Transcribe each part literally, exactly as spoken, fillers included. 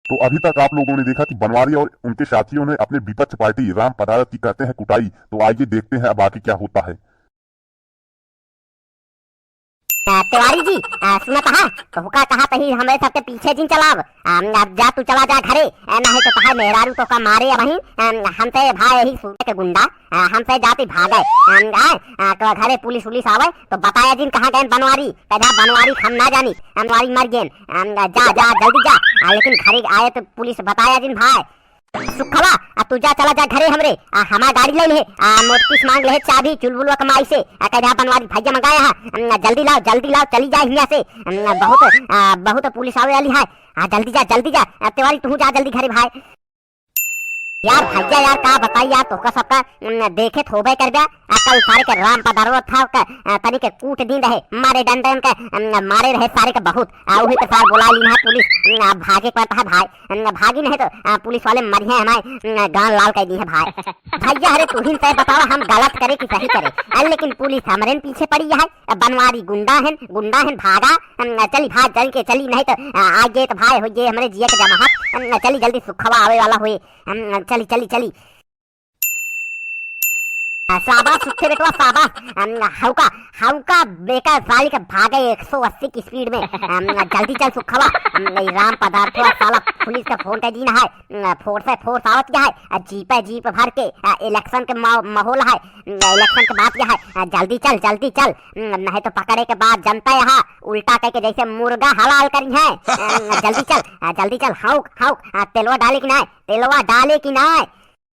तो अभी तक आप लोगों ने देखा कि बनवारी और उनके साथियों ने अपने विपक्ष पार्टी राम पदारथ की करते हैं कुटाई। तो आइए देखते हैं अब आगे क्या होता है। आ, तिवारी जी, आ, सुनत हा, तोहका कहा तही हमरे सबके पीछे जिन चलाव। आ, अब जा, तू चला जा घरे, आ, नहीं तो तहार मेहरारू तोहका मारे अबहीं। आ, हम ते भाई यही सूरत के गुंडा, आ, हम ते जाती भागे। आ, आए, आ, तो घरे पुलिस उलिस आवे तो बताया जिन कहाँ गए बनवारी, कहा बनवारी हम ना जानी, बनवारी मर गए। आ, जा, जा, जल्दी जा। आ, लेकिन घरे आए तो पुलिस बताया जिन भाई। सुखवा, आ तू जा, चला जा घरे हमरे, आ हमार गाड़ी ले ले, आ मोटकीस मांग ले चाबी चुलबुलवा कमाई से, आ कह दे बनवारी भैया मंगाया है, अम, जल्दी लाओ, जल्दी लाओ, चली जा हियां से, अम, बहुत, आ, बहुत पुलिस आवे वाली है, आ जल्दी जा, जल्दी जा, आ तिवारी तू जा जल्दी घरे भाई। यार भैया यार का बताई यार तोहका सबका, अम, देखे थोबे कर बे, आ कल सारे के राम पधारो था का, आ, तनी के कूट दिन रहे, मारे डंडन के, अम, मारे रहे सारे के बहुत, आ वही के सार बोला ली ना पुलिस, अम, आ भागे पड़ता है भाई। न भागी नहीं तो, आ, पुलिस वाले मरिहे हमारे, न, गान लाल कर दी है भाई। भैया, अरे तुहिन तय बताओ, हम गलत करे कि सही करे? अरे लेकिन पुलिस हमरे न पीछे पड़ी है। अब बनवारी गुंडा है, गुंडा है, भागा। न, चली भाग, चल के चली, नहीं तो, आ, आगे तो भाई हो ये हमरे जिया के जमाहत। न, चली जल्दी सुखवा आवे वाला हुए। न, चली, चली, चली। आ, शाबाश सुखे बेटवा, शाबाश। अम, हौका, हौका बेटा साली के भागे एक सौ अस्सी की स्पीड में। अम, जल्दी चल सुखवा। अम, ई राम पदार्थवा साला पुलिस के फोन कर दीन है। अम, फोर्स है, फोर्स आवत क्या है? आ, जीप है, जीप भर के। आ, इलेक्शन के मा-, माहौल है। अम, इलेक्शन के बात क्या है? आ, जल्दी चल, जल्दी चल। अम, नहीं तो पकड़े के बाद जनता यहाँ उल्टा कह के जैसे मुर्गा हलाल करी है। अम, जल्दी चल, आ, जल्दी चल। हौक, हौक, आ, तेलवा डाले कि ना? तेलवा डाले कि ना?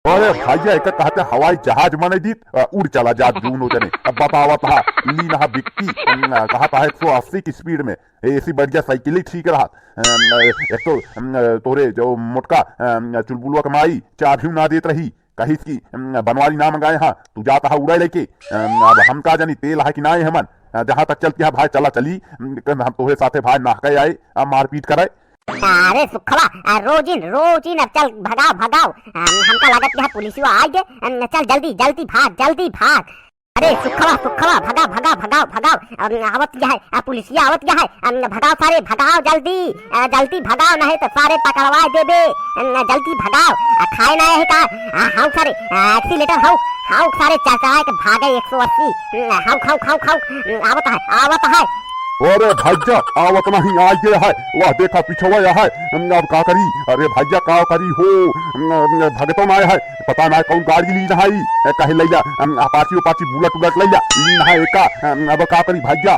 अरे भैया, एका कहते हवाई जहाज मने दीत, अ, उड़ चला जात दूनो जने। अब बतावत हा, लीन हा बिक्की, अम, कहत हा एक सौ अस्सी की स्पीड में, एसी बढ़िया साइकिल ही ठीक रहत। अम, एक तो, अम, तोरे जो मोटका, अम, चुलबुलवा के माई चाबियो ना देत रही, कहिस कि, अम, बनवारी ना मंगाए हा, तू जात हा उड़ाई लेके। अम, अब हम का जानी तेल हा कि नाय हमन। अ, जहाँ तक चलती हा भाई चला चली, अम, हम तोहे साथे भाई नहके आए, अ, मारपीट करे। अरे सुखवा, आ, रोजिन, रोजिन, अब चल, भगाओ, भगाओ। हम, हमका लागत कि यहाँ पुलिसियो आ गए। हम, चल, जल्दी, जल्दी भाग, जल्दी भाग। अरे सुखवा, सुखवा, भगा, भगा, भगाओ, भगाओ। अब आवत क्या है? आ, पुलिसिया आवत क्या है? हम, भगाओ सारे, भगाओ जल्दी, आ, जल्दी भगाओ, नहीं तो सारे पकड़वा देबे। हम, जल्दी भगाओ। आ, खाए ना है का? आ, हाउ सारे, आ, एक्सीलेटर हाउ, हाउ सारे चढ़ाए के भागे एक सौ अस्सी। हम, हाउ, हाउ, हाउ, हाउ। हम, आवत है, आवत है। अरे भैया, आवत नहीं, आ गया है। वाह, देखा, पिछवा है। अब का करी? अरे भैया, का करी हो? भगतो ना है, पता ना कौन गाड़ी ली है। कहे लैला, अपाची उपाची, बुलेट उलेट लैला, ली है एका। अब का करी भैया?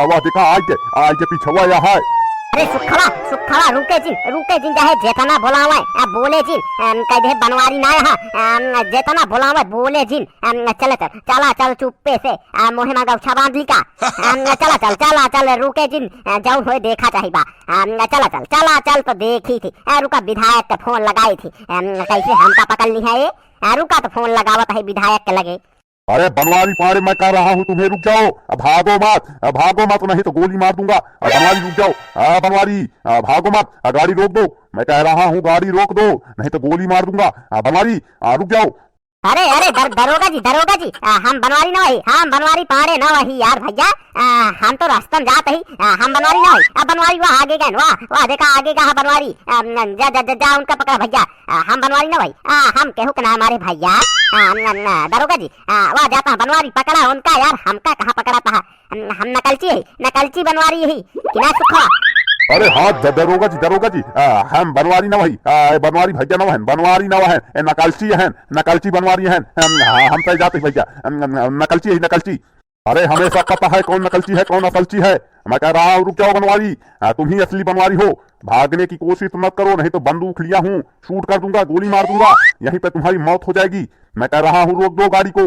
वाह, देखा, आ गए, आ गए, पिछवा है। अरे सुखवा, सुखवा, रुके जिन, रुके जिन, चाहे जेतना बोलावे, आ, बोले जिन, अम, कह दे बनवारी ना है, अम, जेतना बोलावे, बोले जिन, अम, चले चल, चला चल चुप्पे से, आ, मोहे मा गौछा बांध ली का? अम, चला चल, चला चल, रुके जिन, आ, जौन होए देखा चाही बा। अम, चला चल, चला चल तो देखी थी। आ, रुका, विधायक के फोन लगाई थी। अम, कैसे हमका पकड़ ली है ये? आ, रुका तो फोन लगावत है विधायक के लगे। अरे बनवारी पांड़े, मैं कह रहा हूँ तुम्हें, रुक जाओ, अब भागो मत, अब भागो मत, नहीं तो गोली मार दूंगा। अब बनवारी रुक जाओ, आ, बनवारी, आ, भागो मत, आ, गाड़ी रोक दो, मैं कह रहा हूँ गाड़ी रोक दो, नहीं तो गोली मार दूंगा। आ, बनवारी, आ, रुक जाओ। अरे, अरे, दर-, दरोगा जी, दरोगा जी, आ, हम बनवारी ना वही, हम बनवारी पांड़े ना वही यार भैया, आ, हम तो रास्ता में जात ही, आ, हम बनवारी ना वही। अब बनवारी वाह आगे गए, वाह, वाह, देखा आगे का है बनवारी, आ, न, जा, जा, जा, जा, उनका पकड़ा भैया, आ, हम बनवारी ना वही, आ, हम केहू के ना मारे भैया, आ, न, न, दरोगा जी, आ, वाह जाता है बनवारी पकड़ा उनका यार, हमका कहाँ पकड़ाता है? हम, हम नकलची है, नकलची बनवारी यही कि ना सुखवा? अरे हाँ, द-, दरोगा जी, दरोगा जी, आ, हम बनवारी ना वही, आ, बनवारी भैया ना वहन, बनवारी ना वहन, ए, नकलची है, नकलची बनवारी है, हम, हाँ, हम सही जाते भैया, हम, हम, हम नकलची है, नकलची। अरे हमें सब पता है कौन नकलची है, कौन असलची है। मैं कह रहा हूँ रुक जाओ बनवारी, आ, तुम ही असली बनवारी हो, भागने की कोशिश मत करो, नहीं तो बंदूक लिया हूँ, शूट कर दूंगा, गोली मार दूंगा, यहीं पे तुम्हारी मौत हो जाएगी। मैं कह रहा हूँ रोक दो गाड़ी को,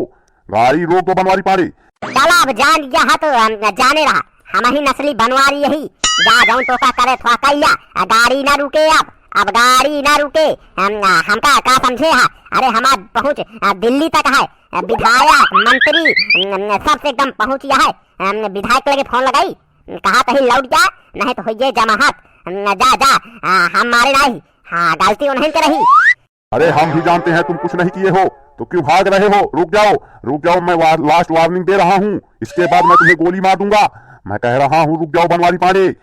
गाड़ी रोक दो बनवारी पांड़े। चला, अब जान गया है तो, अम, जाने रहा, हम ही नस्ली बनवारी यही। जा, जौन तोका करे थोड़ा कइला, आ गाड़ी ना रुके अब, अब गाड़ी ना रुके। हम, आ, हमका का समझे हा? अरे हमार पहुँच, आ, दिल्ली तक है, आ, विधायक, मंत्री, अम, सबसे एकदम पहुँच गया है। अम, विधायक लगे फोन लगाई, कहा कहीं लौट जा, नहीं तो होइए जमाहत। अम, जा, जा, आ, हम मारे नहीं, हाँ, गलती उन्हीं के रही। अरे हम भी जानते हैं तुम कुछ नहीं किए हो, तो क्यों भाग रहे हो? रुक जाओ, रुक जाओ, मैं वा-, लास्ट वार्निंग दे रहा हूँ, इसके बाद मैं तुम्हें गोली मार दूंगा। मैं कह रहा हूँ रुक जाओ बनवारी पांड़े।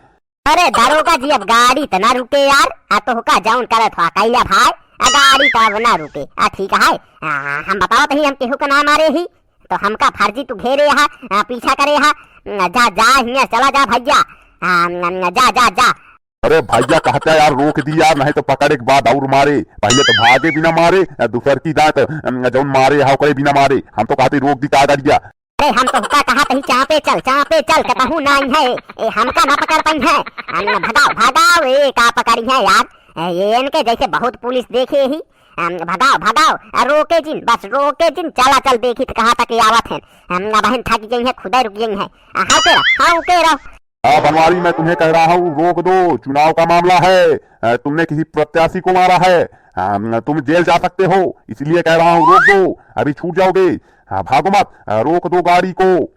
अरे दरोगा जी, अब गाड़ी त ना रुके यार। आ तोहका जौन करत हुआ कइला भाई, आ गाड़ी त अब ना रुके। आ ठीक है, आ, हम बतावत ही, हम केहू के ना मारे ही, तो हमका फर्जी तू घेरे हा, आ, पीछा करे हा। जा, जा, हियाँ चला जा भइया। आ, जा, जा, जा। अरे भइया, कहत है यार, रोक दी यार, नहीं तो पकड़े के बाद और मारे। पहिले तो भागे बिना मारे, आ, दूसर की दांत, अम, जौन मारे हा ओकरे बिना मारे। हम तो कहत ही रोक दी का गाड़िया। अरे हम तोहका कहत ही चापे चल, चापे चल, कतहूँ नाहीं है। ए, हमका ना पकड़ पइहैं। अम, भगाओ, भगाओ, ए, का पकड़िहैं यार। ए, ये इनके जैसे बहुत पुलिस देखे ही। अम, भगाओ, भगाओ, आ, रोके जिन, बस रोके जिन, चला चल देखी त कहाँ तक ये आवत हैं। अम, अबहिन थक गई हैं, खुदै रुक गई हैं। आ, हाँ, उके रहो, हाँ, उके रहो। हाँ, बनवारी, मैं तुम्हें कह रहा हूँ, रोक दो, चुनाव का मामला है। अ, तुमने किसी प्रत्याशी को मारा है, अम, तुम जेल जा सकते हो, इसलिए कह रहा हूँ, रोक दो, अभी छूट जाओगे। हाँ, भागो मत, अ, रोक दो गाड़ी को।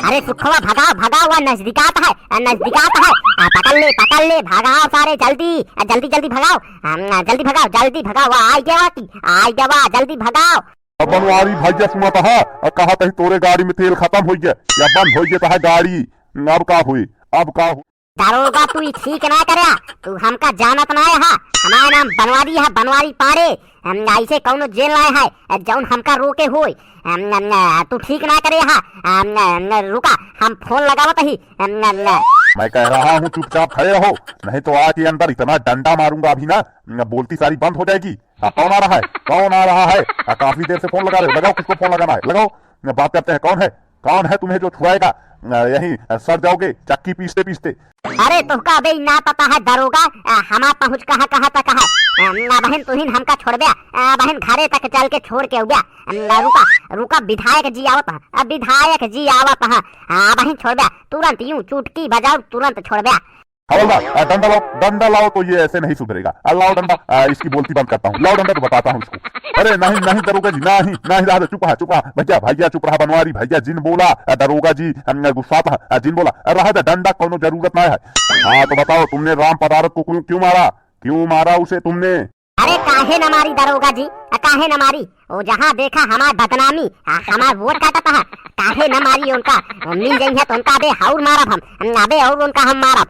अरे सुखवा, भगाओ, भगाओ, वह नजदीकात है, अ, नजदीकात है। अ, पकड़ ले, पकड़ ले, भगाओ सारे, जल्दी, अ, जल्दी, जल्दी भगाओ, अम, जल्दी भगाओ, जल्दी भगाओ, वह आइ गवा की, आइ गवा, जल्दी भगाओ। अब बनवारी भइया सुनत है, अ, कहत ही तोरे गाड़ी में तेल खतम होइ गया, या बंद होइ गया त है गाड़ी, अब का हुई, अब का हुई? दरोगा, तू ई ठीक ना करया, तू हमका जानत ना है हा। हमार नाम बनवारी है, बनवारी पांड़े। हम ऐसे कौनो जेल ना है, जौन हमका रोके होय। हम, हम, तू ठीक ना करे हा। हम, हम, रुका, हम फोन लगावत ही। हम, हम, मैं कह रहा हूँ चुपचाप खड़े रहो, नहीं तो आके अंदर इतना डंडा मारूंगा अभी ना, बोलती सारी बंद हो जाएगी। हाँ, कौन आ रहा है? कौन आ रहा है? हाँ, काफी देर से फोन लगा रहे हो, लगाओ, किसको फोन लगाना है, लगाओ, बात करते हैं। कौन है? कौन है तुम्हें जो छुड़ाएगा? अ, यहीं, अ, सड़ जाओगे चक्की पीसते पीसते। अरे तोहका अबे ई ना पता है दरोगा, अ, हमार पहुँच कहाँ, कहाँ तक है। अ, अबहिन तुहिन हमका छोड़ब्या, अ, अबहिन घरे तक चल के छोड़ के अउब्या। अ, रुका, रुका, विधायक जी आवत हैं, अ, विधायक जी आवत हैं, अ, अबहिन छोड़ब्या, तुरंत यूं चुटकी बजाओ, तुरंत छोड़ब्या। हवलदार, अ, डंडा लाओ, डंडा लाओ तो ये ऐसे नहीं सुधरेगा। अ, लाओ डंडा, अ, इसकी बोलती बंद करता हूँ। लाओ डंडा तो बताता हूँ इसको। अरे नहीं, नहीं दरोगा जी, नहीं, नहीं, रहा दो, चुप रहा, चुप रहा। भइया, भइया चुप रहा, बनवारी भइया जिन बोला, अ, दरोगा जी, हम, गुस्सात ह, अ, जिन बोला। अ, रहा दे, डंडा कौनो जरूरत ना है। हाँ तो बताओ, तुमने राम पदारथ को क्यों, क्यों मारा? क्यों मारा उसे तुमने? अरे काहे न मारी दरोगा जी, अ, काहे न मारी? ओ जहाँ देखा हमार बदनामी, अ, हमार वोट काटत है, काहे न मारी उनका? मिल जइहैं तो उनका अबे और मारब हम, अबे और उनका हम मारब।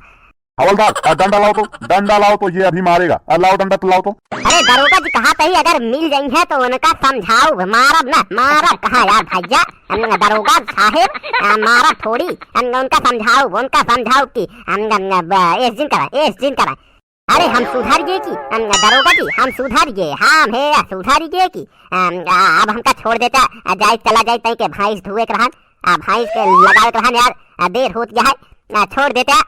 हवलदार, अ, डंडा लाओ तो, डंडा लाओ तो, ये अभी मारेगा। अ, लाओ डंडा तो लाओ तो। अरे दरोगा जी, कहत ही अगर मिल जइहैं तो उनका समझाउब, मारब ना, मारब कहाँ यार भइया, हम दरोगा साहेब, अ, मारब थोड़ी, हम उनका समझाउब, उनका समझाउब कि हम, हम, अब, एस जिन करा, एस जिन करा। अरे हम सुधर गए कि, हम दरोगा जी, हम सुधर गए, हम हे सुधर गए कि, हम, आ, अब हमका छोड़ देता, आ, जाए, चला जाए, तई के भैंस धुए के रहन, आ, भैंस के लगावे के रहन यार, आ, देर होत गया है, आ, छोड़ देता।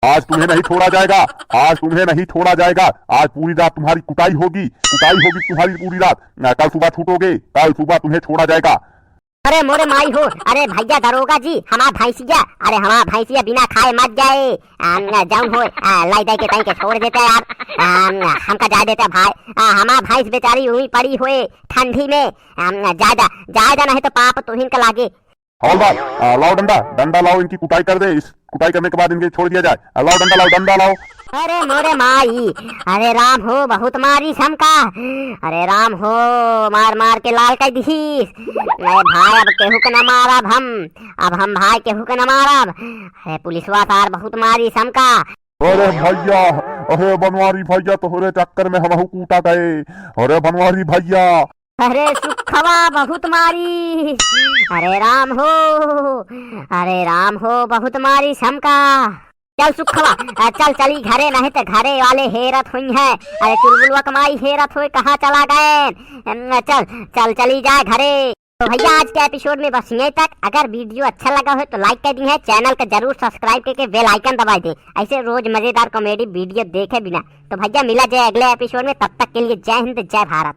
आज तुम्हें नहीं छोड़ा जाएगा, आज तुम्हें नहीं छोड़ा जाएगा। आज पूरी रात तुम्हारी कुटाई होगी, कुटाई होगी तुम्हारी पूरी रात। आ, कल सुबह छूटोगे, कल सुबह तुम्हें छोड़ा जाएगा। अरे मोरे माई हो, अरे भइया दरोगा जी, हमार भैंसिया, अरे हमार भैंसिया बिना खाए मत जाए। आ, जौन हो, आ, लाई दे के तई के छोड़ देता यार। आ, हमका जाए देता भाई। आ, हमार भैंस बेचारी उहीं पड़ी होए ठंडी में। आ, जाए दा, जाए दा, नहीं तो पाप तुहिन के लागे। हवलदार, आ, लाओ डंडा, डंडा लाओ, इनकी कुटाई कर दे। इस कुटाई करने के बाद इनके छोड़ दिया जाए। आ, लाओ डंडा लाओ, डंडा लाओ। अरे मोरे माई, अरे राम हो, बहुत मारिस हमका। अरे राम हो, मार मार के लाल कर दिहिस। अरे भाई, अब केहू के ना मारब हम, अब हम भाई केहू के ना मारब। अरे पुलिसवा सार बहुत मारिस हमका। अरे भइया, अरे बनवारी भइया, तोहरे चक्कर में हमहू कूटा गए। अरे बनवारी भइया। अरे सुखवा बहुत मारी, अरे राम हो, अरे राम हो, बहुत मारिस हमका। चल सुखवा, अ, चल चली घरे, नहीं तो घरे वाले हेरत होइहैं। अरे चुलबुलवा के माई हेरत होए, कहाँ चला गए? अम, चल, चल चली जाए घरे। तो भइया आज के episode में बस यहीं तक। अगर video अच्छा लगा हो तो like कर दिहे, channel का जरूर subscribe करके bell icon दबा दे, ऐसे रोज मजेदार comedy video देखे बिना। तो भइया मिला जाए अगले episode में, तब तक के लिए जय हिंद, जय भारत।